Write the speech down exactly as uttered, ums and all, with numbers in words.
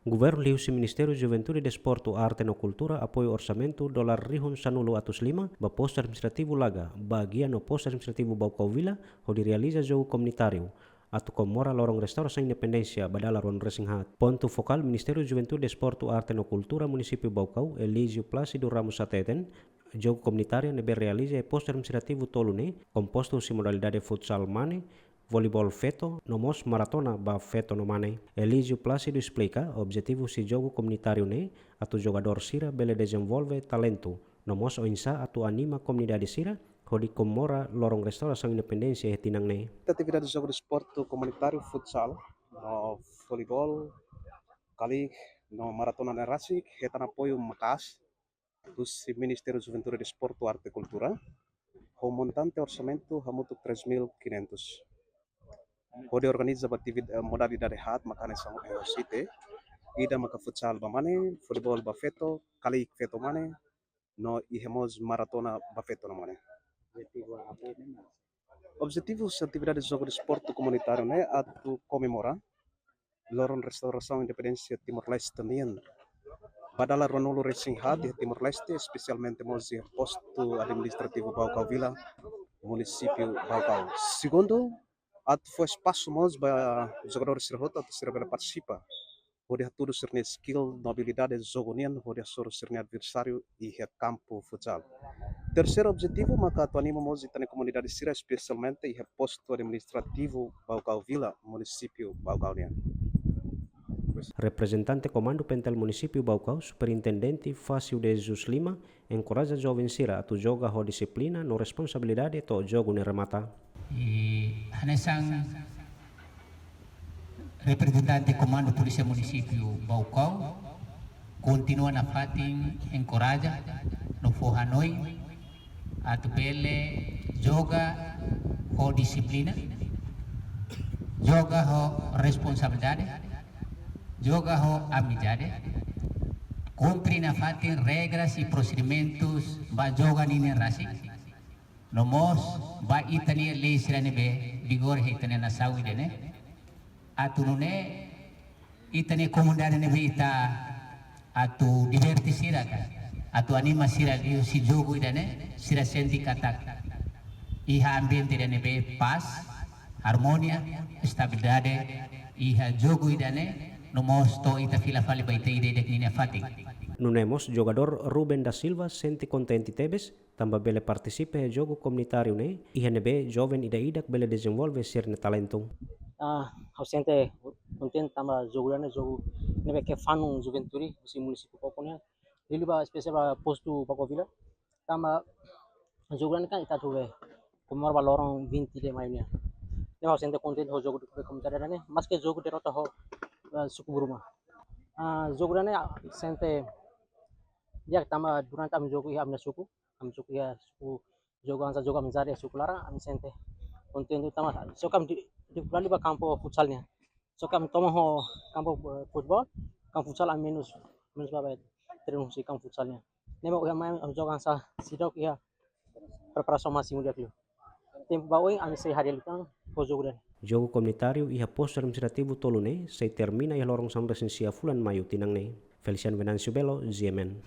Governu liuhusi Ministériu Juventude, Desportu, Arte no Kultura apoiu orsamentu dolar rihun sanulu atus lima ba postu administrativu Laga, Baguia no postu administrativu Baucau Vila, hodi realiza jogu komunitáriu atu komemora loron restaurasaun independénsia ba dala ruanulu-resin-haat. Pontu fokál Ministériu Juventude, Desportu, Arte no Kultura Munisípiu Baucau, Elísio Plácido Ramos hateten, jogu komunitáriu ne'ebé realiza iha postu administrativu tolu ne'e kompostu husi modalidade futsal mane, voleibol feto, no mós maratona ba feto no mane. Elísio Plácido esplika objetivu husi jogu komunitáriu ne'e atu jogadór sira bele dezenvolve talentu, no mós oinsá atu anima komunidade sira hodi komemora loron restaurasaun independénsia iha tinan ne'e. Atividade jogu desportu komunitáriu futsal, no voleibol, kalik, no maratona ne'e rasik hetan apoiu maka'as husi Ministériu Juventude, Desportu, Arte, Kultura, ho montante orsamentu hamutuk três mil e quinhentos. Hodi organiza ba ativid-, eh, modalidade haat maka hanesan, eh, site, ida maka futsal ba mane, voleibol ba feto, kalik feto mane, no iha mós maratona ba feto no mane. Objetivu husi atividade jogu desportu komunitáriu ne'e atu komemora loron restaurasaun independénsia Timor-Leste nian ba dala ruanulu-resin-haat iha Timor-Leste, espesialmente mós iha postu administrativu Baucau Vila, munisípiu Baucau. Segundu, atu fó espasu mós ba jogadór sira hotu atu sira bele partisipa hodi hatudu sira-nia skill no abilidade jogu nian hodi hasoru sira-nia adversáriu iha kampu futsal. Terseiru objetivu maka atu anima mós ita-nia komunidade sira, espesialmente iha postu administrativu Baucau Vila, munisípiu Baucau nian. Reprezentante Komandu Pentel Munisípiu Baucau, Superintendente Fácio de Jesus Lima, enkoraja joven sira atu joga ho dixiplina no responsabilidade to'o jogu ne'e remata. I hanesan reprezentante Komandu Polísia Munisípiu Baucau, kontinua nafatin enkoraja no fó hanoin atu bele joga ho dixiplina, joga ho responsabilidade, joga ho amizade, kumpre nafatin regras i prosedimentus ba joga ninia rasik, no mós ba ita-nia lei sira ne'ebé vigora iha ita-nia nasaun ida-ne'e, atu nune'e ita-nia komunidade ne'ebé ita atu diverte sira ka, atu anima sira liuhusi jogu ida-ne'e, sira sente katak iha ambiente ida ne'ebé pás, armonia, estabilidade iha jogu ida-ne'e, no mós to'o ita fila fali ba ita ida-idak nia fatin. Nune'e mós jogadór Ruben da Silva sente kontente tebes tanba bele partisipa iha jogu komunitáriu ne'e, iha ne'ebé joven ida-idak bele dezenvolve sira-nia talentu. Ah, ha'u sente kontente tanba jogu ida-ne'e jogu ne'ebé ke fanun juventude husi munisípiu Baucau nian. Liuliu ba espesiál ba postu Baucau Vila. Tanba jogu ida-ne'e kan ita atu be komemora ba loron vinte de maio nian. Ne'e ha'u sente kontente ho jogu be komunitáriu ida-ne'e, maske jogu derrota ho, eh, suku Buruma. Ah, jogu ida-ne'e sente di'ak tanba durante ami jogu iha ami-nia suku, ami suku iha suku jogu hanesan jogu amizade iha suku laran, ami sente kontente tanba só ke ami di, di kembali ba kampu futsal nian. Só ke ami toman ho kampu, eh, futebol, kampu futsal ami menus, menus ba, ba treinu husi kampu futsal nian. Ne'e mak ohin mai ami joga hanesan seidauk iha preparasaun másimu di'ak liu. Tempu ba oin ami sei hadeer liután ho jogu ida-ne'e. Jogu komunitáriu iha postu administrativu tolu ne'e sei termina iha loron sanulu-resin-sia fulan Maiu tinan ne'e. Feliciano Venâncio Belo, G M N.